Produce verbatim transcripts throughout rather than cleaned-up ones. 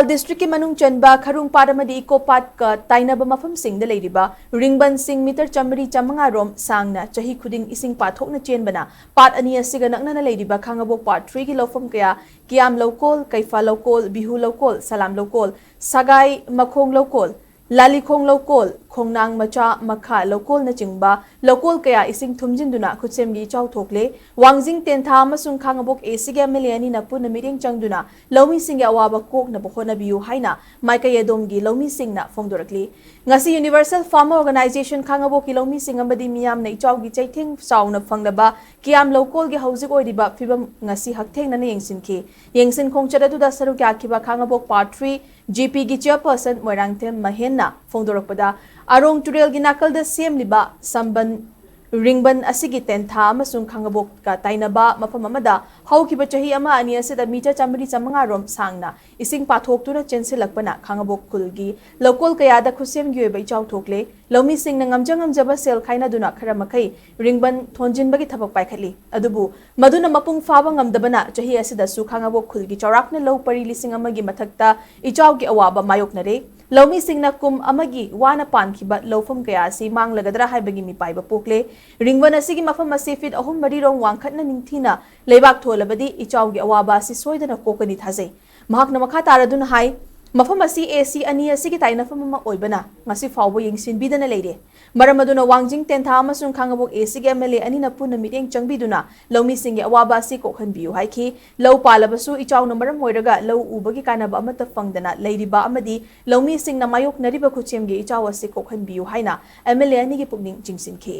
ꯗꯤꯁꯇ꯭ꯔꯤꯛꯀꯤ ꯃꯅꯨꯡ ꯆꯟꯕ ꯈꯔꯨꯡ ꯄꯥꯠ ꯑꯃꯗꯤ ꯏꯀꯣ ꯄꯥꯠꯀ ꯇꯥꯏꯅꯕ ꯃꯐꯝꯁꯤꯡꯗ ꯂꯩꯔꯤꯕ ꯔꯤꯡꯕꯟꯁꯤꯡ ꯃꯤꯇꯔ ꯆꯥꯃꯔꯤ ꯆꯥꯃꯉꯥ ꯔꯣꯝ ꯁꯥꯡꯅ ꯆꯍꯤ ꯈꯨꯗꯤꯡ ꯏꯁꯤꯡ ꯄꯥꯊꯣꯛꯅ ꯆꯦꯟꯕꯅ ꯄꯥꯠ ꯑꯅꯤ ꯑꯁꯤꯒ ꯅꯛꯅꯅ ꯂꯩꯔꯤꯕ ꯈꯥꯡꯉꯕꯣꯛ ꯄꯥꯔꯠ ꯊ꯭ꯔꯤꯒꯤ ꯂꯧꯐꯝ ꯀꯌꯥ, ꯀꯤꯌꯥꯝ ꯂꯧꯀꯣꯜ, ꯀꯩꯐꯥ ꯂꯧꯀꯣꯜ, ꯕꯤꯍꯨ ꯂꯧꯀꯣꯜ, ꯁꯂꯥꯝ ꯂꯧꯀꯣꯜ, ꯁꯒꯥꯏ ꯃꯈꯣꯡ ꯂꯧꯀꯣꯜ, ꯂꯥꯂꯤꯈꯣꯡ ꯂꯧꯀꯣꯜ, ꯈꯣꯡꯅꯥꯡ ꯃꯆꯥ, ꯃꯈꯥ ꯂꯧꯀꯣꯜꯅꯆꯤꯡꯕ ꯂꯧꯀꯣꯜ ꯀꯌꯥ ꯏꯁꯤꯡ ꯊꯨꯝꯖꯤꯟꯗꯨꯅ ꯈꯨꯠꯁꯦꯝꯒꯤ ꯏꯆꯥꯎ ꯊꯣꯛꯂꯦ꯫ ꯋꯥꯡꯖꯤꯡ ꯇꯦꯟꯊꯥ ꯑꯃꯁꯨꯡ ꯈꯥꯡꯉꯕꯣꯛ ꯑꯦ ꯁꯤꯒꯤ ꯑꯦꯝ ꯑꯦꯜ ꯑꯦ ꯑꯅꯤꯅ ꯄꯨꯟꯅ ꯃꯤꯠꯌꯦꯡ ꯆꯪꯗꯨꯅ ꯂꯧꯃꯤꯁꯤꯡꯒꯤ ꯑꯋꯥꯕ ꯀꯣꯛꯅꯕ ꯍꯣꯠꯅꯕꯤꯌꯨ ꯍꯥꯏꯅ ꯃꯥꯏꯀꯩ ꯑꯗꯣꯝꯒꯤ ꯂꯧꯃꯤꯁꯤꯡꯅ ꯐꯣꯡꯗꯣꯔꯛꯂꯤ꯫ ꯉꯁꯤ Universal Farmer Organization ꯈꯥꯡꯉꯕꯣꯛꯀꯤ ꯂꯧꯃꯤꯁꯤꯡ ꯑꯃꯗꯤ ꯃꯤꯌꯥꯝꯅ ꯏꯆꯥꯎꯒꯤ ꯆꯩꯊꯦꯡ ꯆꯥꯎꯅ ꯐꯪꯂꯕ ꯀꯤꯌꯥꯝ ꯂꯧꯀꯣꯜꯒꯤ ꯍꯧꯖꯤꯛ ꯑꯣꯏꯔꯤꯕ ꯐꯤꯕꯝ ꯉꯁꯤ ꯍꯛꯊꯦꯡꯅꯅ ꯌꯦꯡꯁꯤꯟꯈꯤ꯫ ꯌꯦꯡꯁꯤꯟ ꯈꯣꯡꯆꯠ ꯑꯗꯨꯗ ꯁꯔꯨꯛ ꯌꯥꯈꯤꯕ ꯈꯥꯡꯉꯕꯣꯛ ꯄꯥꯔꯠ ꯊ꯭ꯔꯤ ꯖꯤ ꯄꯤꯒꯤ ꯆꯤꯌꯔꯄꯔꯁꯟ ꯃꯣꯏꯔꯥꯡꯊꯦꯝ ꯃꯍꯦꯟꯅ ꯐꯣꯡꯗꯣꯔꯛꯄꯗ, ꯑꯔꯣꯡ ꯇꯨꯔꯦꯜꯒꯤ ꯅꯥꯀꯜꯗ ꯁꯦꯝꯂꯤꯕ ꯁꯝꯕꯟ ꯔꯤꯡꯕꯟ ꯑꯁꯤꯒꯤ ꯇꯦꯟꯊꯥ ꯑꯃꯁꯨꯡ ꯈꯥꯡꯉꯕꯣꯛꯀ ꯇꯥꯏꯅꯕ ꯃꯐꯝ ꯑꯃꯗ ꯍꯧꯈꯤꯕ ꯆꯍꯤ ꯑꯃ ꯑꯅꯤ ꯑꯁꯤꯗ ꯃꯤꯇꯔ ꯆꯥꯃꯔꯤ ꯆꯥꯃꯉꯥ ꯔꯣꯝ ꯁꯥꯡꯅ ꯏꯁꯤꯡ ꯄꯥꯊꯣꯛꯇꯨꯅ ꯆꯦꯟꯁꯤꯜꯂꯛꯄꯅ ꯈꯥꯡꯉꯕꯣꯛ ꯈꯨꯜꯒꯤ ꯂꯧꯀꯣꯜ ꯀꯌꯥꯗ ꯈꯨꯠꯁꯦꯝꯒꯤ ꯑꯣꯏꯕ ꯏꯆꯥꯎ ꯊꯣꯛꯂꯦ꯫ ꯂꯧꯃꯤꯁꯤꯡꯅ ꯉꯝꯖ ꯉꯝꯖꯕ ꯁꯦꯜ ꯈꯥꯏꯅꯗꯨꯅ ꯈꯔ ꯃꯈꯩ ꯔꯤꯡꯕꯟ ꯊꯣꯟꯖꯤꯟꯕꯒꯤ ꯊꯕꯛ ꯄꯥꯏꯈꯠꯂꯤ꯫ ꯑꯗꯨꯕꯨ ꯃꯗꯨꯅ ꯃꯄꯨꯡ ꯐꯥꯕ ꯉꯝꯗꯕꯅ ꯆꯍꯤ ꯑꯁꯤꯗꯁꯨ ꯈꯥꯡꯉꯕꯣꯛ ꯈꯨꯜꯒꯤ ꯆꯥꯎꯔꯥꯛꯅ ꯂꯧ ꯄꯔꯤ ꯂꯤꯁꯤꯡ ꯑꯃꯒꯤ ꯃꯊꯛꯇ ꯏꯆꯥꯎꯒꯤ ꯑꯋꯥꯕ ꯃꯥꯌꯣꯛꯅꯔꯦ꯫ ꯂꯧꯃꯤꯁꯤꯡꯅ ꯀꯨꯝ ꯑꯃꯒꯤ ꯋꯥꯅ ꯄꯥꯟꯈꯤꯕ ꯂꯧꯐꯝ ꯀꯌꯥ ꯑꯁꯤ ꯃꯥꯡꯂꯒꯗ꯭ꯔꯥ ꯍꯥꯏꯕꯒꯤ ꯃꯤꯄꯥꯏꯕ ꯄꯣꯛꯂꯦ꯫ ꯔꯤꯡꯕꯟ ꯑꯁꯤꯒꯤ ꯃꯐꯝ ꯑꯁꯤ ꯐꯤꯠ ꯑꯍꯨꯝ ꯃꯔꯤ ꯔꯣꯝ ꯋꯥꯡꯈꯠꯅ ꯅꯤꯡꯊꯤꯅ ꯂꯩꯕꯥꯛ ꯊꯣꯜꯂꯕꯗꯤ ꯏꯆꯥꯎꯒꯤ ꯑꯋꯥꯕ ꯑꯁꯤ ꯁꯣꯏꯗꯅ ꯀꯣꯛꯀꯅꯤ ꯊꯥꯖꯩ꯫ ꯃꯍꯥꯛꯅ ꯃꯈꯥ ꯇꯥꯔꯗꯨꯅ ꯍꯥꯏ, ꯃꯐꯝ ꯑꯁꯤ ꯑꯦ ꯁꯤ ꯑꯅꯤ ꯑꯁꯤꯒꯤ ꯇꯥꯏꯅꯐꯝ ꯑꯃ ꯑꯣꯏꯕꯅ ꯉꯁꯤ ꯐꯥꯎꯕ ꯌꯦꯡꯁꯤꯟꯕꯤꯗꯅ ꯂꯩꯔꯦ꯫ ꯃꯔꯝ ꯑꯗꯨꯅ ꯋꯥꯡꯖꯤꯡ ꯇꯦꯟꯊꯥ ꯑꯃꯁꯨꯡ ꯈꯥꯡꯉꯕꯣꯛ ꯑꯦ ꯁꯤꯒꯤ ꯑꯦꯝ ꯑꯦꯜ ꯑꯦ ꯑꯅꯤꯅ ꯄꯨꯟꯅ ꯃꯤꯠꯌꯦꯡ ꯆꯪꯕꯤꯗꯨꯅ ꯂꯧꯃꯤꯁꯤꯡꯒꯤ ꯑꯋꯥꯕ ꯑꯁꯤ ꯀꯣꯛꯍꯟꯕꯤꯌꯨ ꯍꯥꯏꯈꯤ꯫ ꯂꯧ ꯄꯥꯜꯂꯕꯁꯨ ꯏꯆꯥꯎꯅ ꯃꯔꯝ ꯑꯣꯏꯔꯒ ꯂꯧ ꯎꯕꯒꯤ ꯀꯥꯟꯅꯕ ꯑꯃꯠꯇ ꯐꯪꯗꯅ ꯂꯩꯔꯤꯕ ꯑꯃꯗꯤ ꯂꯧꯃꯤꯁꯤꯡꯅ ꯃꯥꯌꯣꯛꯅꯔꯤꯕ ꯈꯨꯠꯁꯦꯝꯒꯤ ꯏꯆꯥꯎ ꯑꯁꯤ ꯀꯣꯛꯍꯟꯕꯤꯌꯨ ꯍꯥꯏꯅ ꯑꯦꯝ ꯑꯦꯜ ꯑꯦ ꯑꯅꯤꯒꯤ ꯄꯨꯛꯅꯤꯡ ꯆꯤꯡꯁꯤꯟꯈꯤ꯫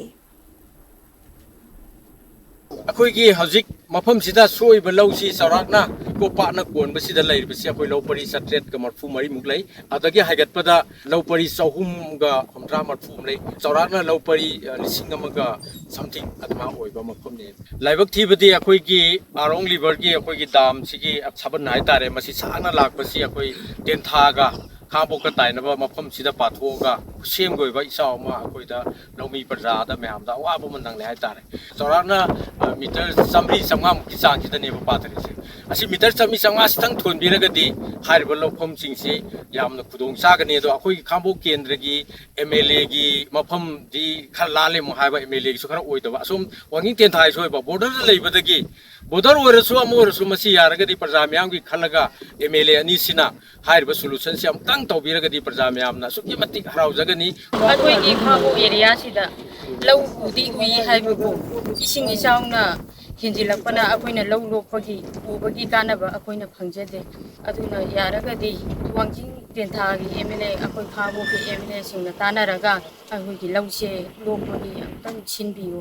ꯑꯩꯈꯣꯏꯒꯤ ꯍꯧꯖꯤꯛ ꯃꯐꯝꯁꯤꯗ ꯁꯣꯛꯏꯕ ꯂꯧꯁꯤ ꯆꯥꯎꯔꯥꯛꯅ ꯏꯀꯣ ꯄꯥꯠꯅ ꯀꯣꯟꯕꯁꯤꯗ ꯂꯩꯔꯤꯕꯁꯤ ꯑꯩꯈꯣꯏ ꯂꯧ ꯄꯔꯤ ꯆꯥꯇ꯭ꯔꯦꯠꯀ ꯃꯔꯐꯨ ꯃꯔꯤꯃꯨꯛ ꯂꯩ꯫ ꯑꯗꯒꯤ ꯍꯥꯏꯒꯠꯄꯗ ꯂꯧ ꯄꯔꯤ ꯆꯍꯨꯝꯒ ꯍꯨꯝꯗ꯭ꯔꯥ ꯃꯔꯐꯨ ꯑꯃ ꯂꯩ꯫ ꯆꯥꯎꯔꯥꯛꯅ ꯂꯧ ꯄꯔꯤ, ꯑ, ꯂꯤꯁꯤꯡ ꯑꯃꯒ something ꯑꯗꯨꯃꯥꯏꯅ ꯑꯣꯏꯕ ꯃꯐꯝꯅꯤ꯫ ꯂꯥꯏꯕꯛ ꯊꯤꯕꯗꯤ ꯑꯩꯈꯣꯏꯒꯤ ꯑꯥꯔꯣꯡ ꯔꯤꯚꯔꯒꯤ ꯑꯩꯈꯣꯏꯒꯤ ꯗꯥꯝꯁꯤꯒꯤ ꯁꯥꯕꯟ ꯍꯥꯏꯇꯥꯔꯦ, ꯃꯁꯤ ꯁꯥꯡꯅ ꯂꯥꯛꯄꯁꯤ ꯑꯩꯈꯣꯏ ꯇꯦꯟꯊꯥꯒ ꯈꯥꯡꯉꯕꯣꯛꯀ ꯇꯥꯏꯅꯕ ꯃꯐꯝꯁꯤꯗ ꯄꯥꯊꯣꯛꯑꯒ ꯈꯨꯠꯁꯦꯝꯒꯤ ꯑꯣꯏꯕ ꯏꯆꯥꯎ ꯑꯃ ꯑꯩꯈꯣꯏꯗ ꯂꯧꯃꯤ ꯄ꯭ꯔꯖꯥꯗ ꯃꯌꯥꯝꯗ ꯑꯋꯥꯕ ꯑꯃ ꯅꯪꯂꯦ ꯍꯥꯏꯇꯥꯔꯦ꯫ ꯆꯥꯎꯔꯥꯛꯅ, ꯑ, ꯃꯤꯇꯔ ꯆꯥꯝꯃꯔꯤ ꯆꯥꯝꯃꯉꯥꯃꯨꯛꯀꯤ ꯆꯥꯡꯁꯤꯗꯅꯦꯕ ꯄꯥꯊꯔꯤꯁꯦ꯫ ꯑꯁꯤ ꯃꯤꯇꯔ ꯆꯥꯝꯃꯔꯤ ꯆꯥꯝꯃꯉꯥꯁꯤꯇꯪ ꯊꯣꯟꯕꯤꯔꯒꯗꯤ ꯍꯥꯏꯔꯤꯕ ꯂꯧꯐꯝꯁꯤꯡꯁꯤ ꯌꯥꯝꯅ ꯈꯨꯗꯣꯡ ꯆꯥꯒꯅꯤ꯫ ꯑꯗꯣ ꯑꯩꯈꯣꯏꯒꯤ ꯈꯥꯡꯉꯕꯣꯛ ꯀꯦꯟꯗ꯭ꯔꯒꯤ ꯑꯦꯝ ꯑꯦꯜ ꯑꯦꯒꯤ ꯃꯐꯝꯗꯤ ꯈꯔ ꯂꯥꯜꯂꯦ ꯑꯃꯨꯛ ꯍꯥꯏꯕ, ꯑꯦꯝ ꯑꯦꯜ ꯑꯦꯒꯤꯁꯨ ꯈꯔ ꯑꯣꯏꯗꯕ, ꯑꯁꯣꯝ ꯋꯥꯡꯖꯤꯡ ꯇꯦꯟꯊꯥꯁꯨ ꯑꯣꯏꯕ, ꯕꯣꯔꯗꯔꯗ ꯂꯩꯕꯗꯒꯤ, ꯕꯣꯔꯗꯔ ꯑꯣꯏꯔꯁꯨ ꯑꯃ ꯑꯣꯏꯔꯁꯨ, ꯃꯁꯤ ꯌꯥꯔꯒꯗꯤ ꯄ꯭ꯔꯖꯥ ꯃꯤꯌꯥꯝꯒꯤ ꯈꯜꯂꯒ ꯑꯦꯝ ꯑꯦꯜ ꯑꯦ ꯑꯅꯤꯁꯤꯅ ꯍꯥꯏꯔꯤꯕ ꯁꯣꯂꯨꯁꯟꯁꯤ ꯑꯃꯨꯛꯇꯪ ꯇꯧꯕꯤꯔꯒꯗꯤ ꯄ꯭ꯔꯖꯥ ꯃꯌꯥꯝꯅ ꯑꯁꯨꯛꯀꯤ ꯃꯇꯤꯛ ꯍꯔꯥꯎꯖꯒꯅꯤ꯫ ꯑꯩꯈꯣꯏꯒꯤ ꯈꯥꯕꯣꯛ ꯑꯦꯔꯤꯌꯥꯁꯤꯗ ꯂꯧ ꯎꯗꯤ ꯎꯏ ꯍꯥꯏꯕꯕꯨ, ꯏꯁꯤꯡ ꯏꯆꯥꯎꯅ ꯍꯦꯟꯖꯤꯜꯂꯛꯄꯅ ꯑꯩꯈꯣꯏꯅ ꯂꯧ ꯂꯣꯛꯄꯒꯤ, ꯎꯕꯒꯤ ꯀꯥꯟꯅꯕ ꯑꯩꯈꯣꯏꯅ ꯐꯪꯖꯗꯦ꯫ ꯑꯗꯨꯅ ꯌꯥꯔꯒꯗꯤ ꯋꯥꯡꯖꯤꯡ ꯇꯦꯟꯊꯥꯒꯤ ꯑꯦꯝ ꯑꯦꯜ ꯑꯦ, ꯑꯩꯈꯣꯏ ꯈꯥꯕꯣꯛꯀꯤ ꯑꯦꯝ ꯑꯦꯜ ꯑꯦꯁꯤꯡꯅ ꯇꯥꯟꯅꯔꯒ ꯑꯩꯈꯣꯏꯒꯤ ꯂꯧꯁꯦ ꯂꯣꯛꯄꯒꯤ ꯑꯃꯨꯛꯇꯪ ꯁꯤꯟꯕꯤꯌꯨ꯫